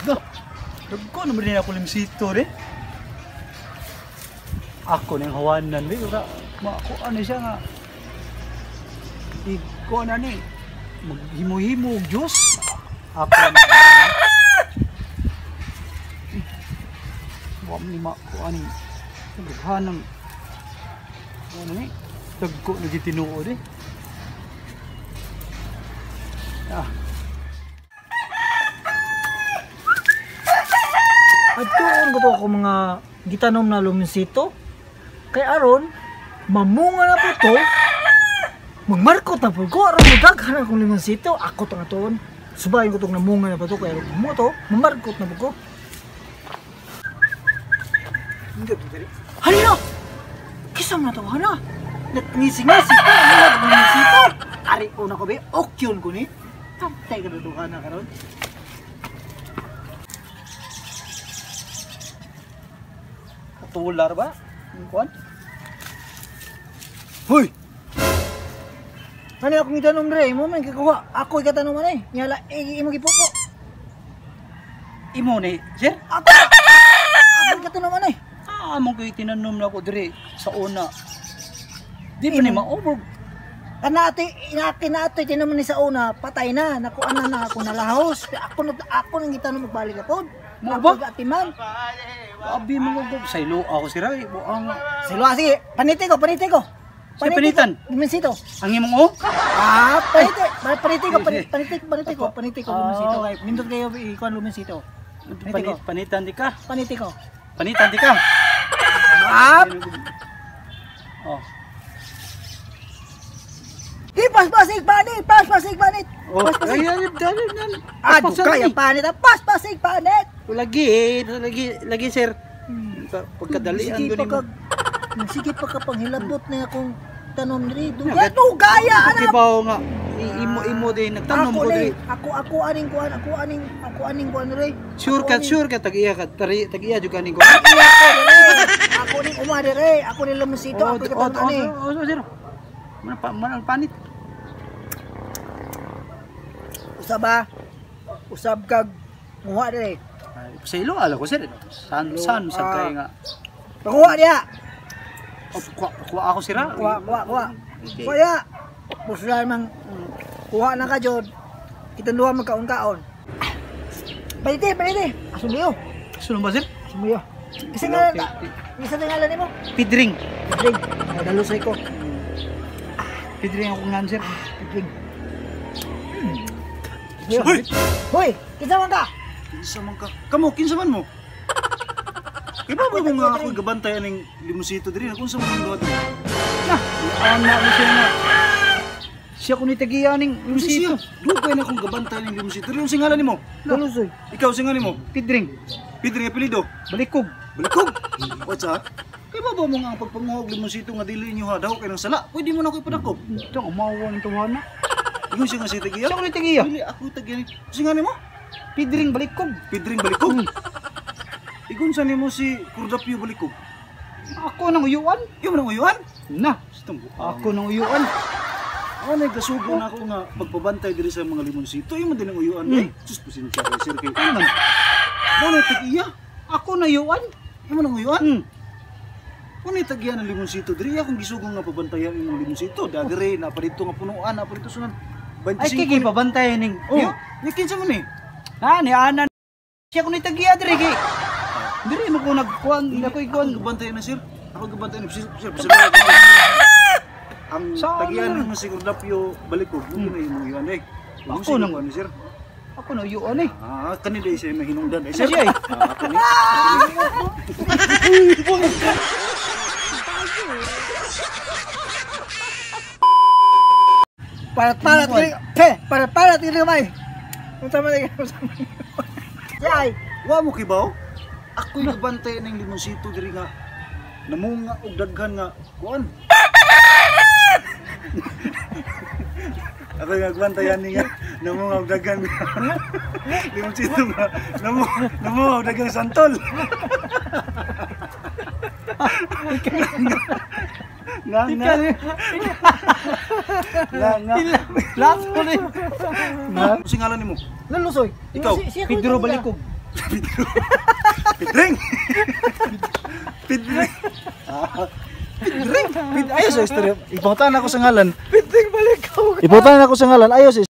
No. Dagko naman din ako limsito rin. Ako nang hawanan di ora ma ako ano siya nga. Iko na ni maghimo-himo og juice. Ako na. Wa ni ma ko ani. Daghan ng ano ni? Dagko na gitinuod eh. Ah. Adtuon ko to ako mga gitanom na lumonsito. Kay aron mamunga na po to. Magmarkot na po ko aron modaghan akong limonsito. Ako to nga tuon. Subayon ko tong namunga na pa to kay aron mo to, mamarkot na po ko. Hala! Kisa man na to hana. Nagngisi-ngisi ta, nagngisi ta. Ari una ko be, okyon ko ni. Tantay ka na to hana karon. Tular ba? Ang kuwan? Hoy! Ano akong itanom dre? Imo man kikuha. Ako ikatanong man eh. Nyala, eh, imo gipuko. Imo ni, sir? Ako! Ako ikatanong man eh. Ah, among ko'y tinanom na ako dre sa una. Di pa ni maubog. Kana ate, inaki na ate, tinanom ni sa una, patay na. Nakuha na na ako nalahos. Ako na, ako nang itanom magbalik ako. Mo ba? Ako atiman. Abi mo ko sa ilo ako sira eh. Buang. Silo, sige, panite ko, panite ko. Sa panitan? Limonsito. Ang imong o? Ah, panite, panite ko, panite, panite ko, panite ko, limonsito. Ah. Kay nindot kayo ikuan limonsito. Panite ko. Panitan di ka. Panite ko. Panitan di ka. Ah, Oh. di pas pasig panit, pas pasig panit. Oh, Pas pasig. ay, ay, dali, dali. Ah, Pasig. kaya panit, ah, pas pasig panit. Lagi eh, lagi, lagi sir. Pagkadalian Sige ko pa nimo. ka, sige pa ka panghilabot na akong tanom diri. Dugay, dugaya ana. Kibaw nga imo din nagtanom Ako ko ni, diri. ako ako aning kuan, ako aning ako aning kuan diri. Sure ka, Ako aning- sure ka tag-iya ka, tag-iya jud ka ning ko. Iya ko diri. Ako ning uma diri, ako ning lamosito, ako katanom ani. Oh, sir. Mana pa mana ang panit. Usab ba? Usab kag muha diri. Ay, sa ilo ala ko sir. San san sa kay nga. Pakuha diha. Oh, kuha, kuha ako sira. Kuha, kuha, kuha. Okay. Kuha diha. Puslan mang kuha na ka jod. Kitang duha magkaon-kaon. Panite, panite. Asumbiyo. Sunod ba sir? Asumbiyo. Isa nga isa nga nimo. Pidring. Drink. Dalusay ko. Pidring ako ngan sir. Drink. Hoy! Hoy, kinsa man ka? Kinsa man ka? Kamo, kinsa man mo? Kay ba mo nga ako gabantay aning limonsito diri na kung sa man duha diri? Na, ana mo siya nga. Siya ko ni tagiya ning limosito. Dugay na akong gabantay aning limonsito diri. Unsa ngalan nimo? Dalusoy. Ikaw sa ngalan nimo? Pidring. Pedro nga apelyido? Balikog. Balikog. What's up? Kay ba mo nga ang pagpanguha og limonsito nga dili inyo ha daw kay nang sala? Pwede mo na ako ipadakop. Ito ang umawa ng tuwana. Ingon siya nga si tagiya. Siya ko ni tagiya. Dili ako tagiya ni. Unsa ngalan nimo? Pidring Balikog. Pedring Balikog. Igon sa nimo si Cordapio Balikog. Ako nang uyuan. Iyo man ang uyuan? Na, Sitong ako nang uyuan. Ako na gasugo na ako nga pagpabantay diri sa mga limonsito. Iyo man din ang uyuan. Eh, sus pasensya kay sir kay. Ano man? Mao na tag-iya. Ako na uyuan. Iyo man ang uyuan. Mao na tag-iya ng limonsito diri akong gisugong nga pabantayan imong limonsito. Da diri na pa dito nga punuan, na pa dito sunan. 25 Ay kay pabantay ning. Oh, nya kinsa man ni? Ha, ni ana. Siya ko ni tagiya diri kay. Diri mo ko nagkuan, ako ikuan. Ako gabantayan na sir. Ako gabantayan sir. Sir, sir. Ang Saan tagiyan na? mo si Cordapio Balikog, mo na imong uyuan eh. Ako nang- ni sir. Ako na uyuan eh. Ah, kanila siya mahinungdan eh sir. Ano siya eh? Ah, ako ni. Parat-parat diri. Pe, parat-parat diri may. Unsa man lagi, unsa man. Yay. Wa mo kibaw? Ako nagbantay ng limonsito diri nga namunga og daghan nga kuan. Ako nagbantay ani nga namunga og daghan nga limonsito nga namunga og daghang santol. Nga nga nga nga. Lahat ko ni. Unsa ngalan nimo? Nalusoy. Ikaw, Pedro Balikog. Pidring. Pidring. Ah, Pidring. Ayo sa istorya. Ipangutanan ako sa ngalan. Piting balik ko. Ipangutanan ako sa ngalan. Ayo sa